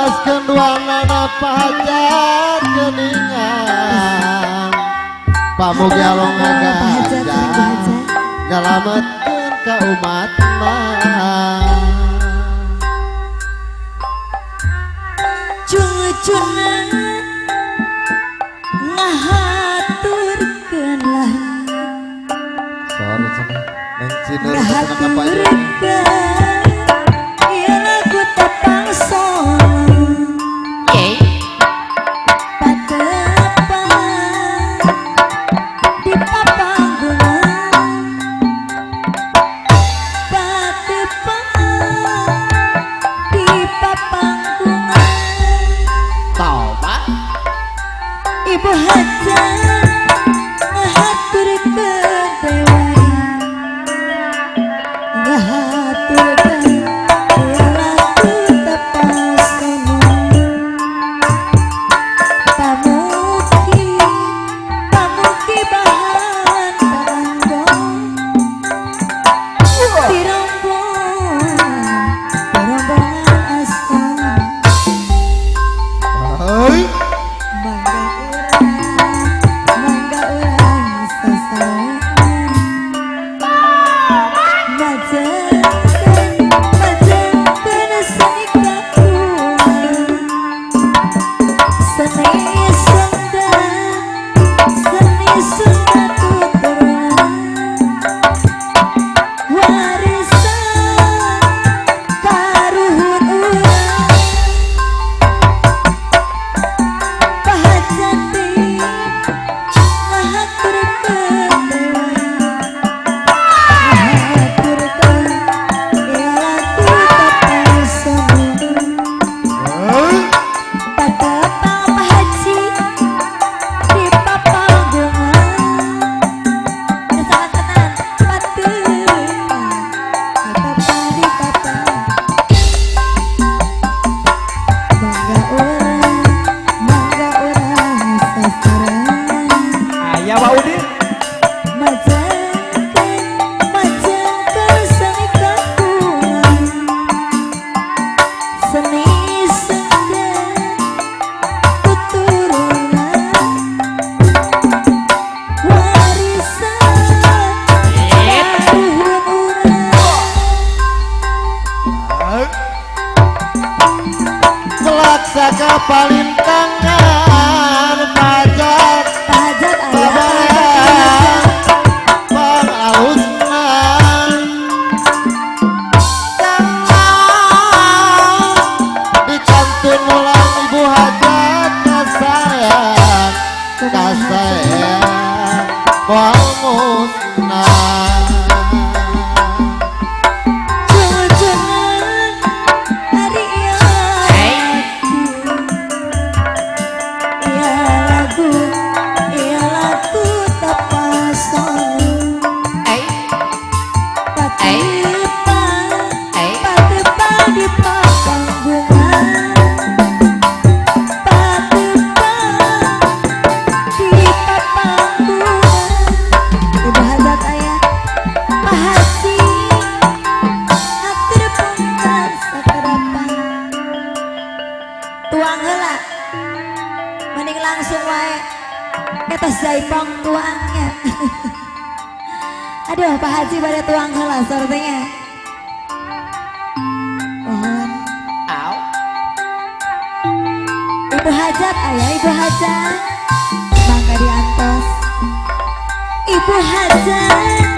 Lepaskeun duanana pajat geuningan. Pamugi Allah Pahajat, ngaganja Ibu Hajat. Nyalametkeun ka umatna. Cucuna ngahaturkeun lah. Sor cenah Neng Cinur cenah ka Pak Joni. Ngahaturkeun ieu lagu tepang solo. Patepang di papanggungan, patepang di papanggungan. Taubat. Ibu Hajat ngahaturkeun deui, ngahaturkeun lagu tepang sono. Pamuki, pamuki bahan kanggo tirombong rombongan asa. Hei. Mangga urang, mangga urang sasarengan majengkeun, majengkeun seni kagungan, seni Sunda, seni Sunda tuturan, warisan karuhun urang. Pahajati ngahaturkeun deui, ngahaturkeun ieu lagu tepang sono. Hei. Patepang Pak Haji di papanggungan. Salah tenan. Patepang, patepang di papang. Mangga urang, mangga urang sasarengan. Aya Wa Udin. Majengkeun, majengkeun seni kagungan, seni Sunda tuturunan, warisan karuhun urang. Melaksaka palintangan pajak. Pahajat aya. Babarang pangalusna jangan dikantun mulang Ibu Hajat kasayang, kasayang moal musnah. Cucunan ari ieu lagu, ieu lagu, ieu lagu tepang sono. Patepang, patepang di papanggungan, patepang di papanggungan. Ibu Hajat aya, Pak Haji hatur punten sakedapang. Tuang heula, mending langsung wae eta jaipong tuangnya. Aduh, Pak Haji pada tuang heula sortinya. Mohon. Ibu Hajat aya, Ibu Hajat mangga diantos. Ibu Hajat.